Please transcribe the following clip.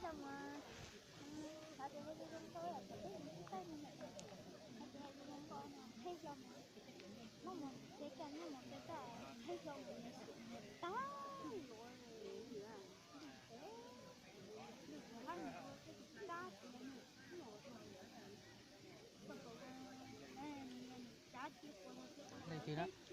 Xyov mas, xav tias zoo zoo nkauj yom, thaum peb mus tsis tau mus, xav tias zoo zoo nkauj no, peb xyov mas, muab mus ces cas muab mus ces cas, peb xyov mus mus tag luav, li cas na.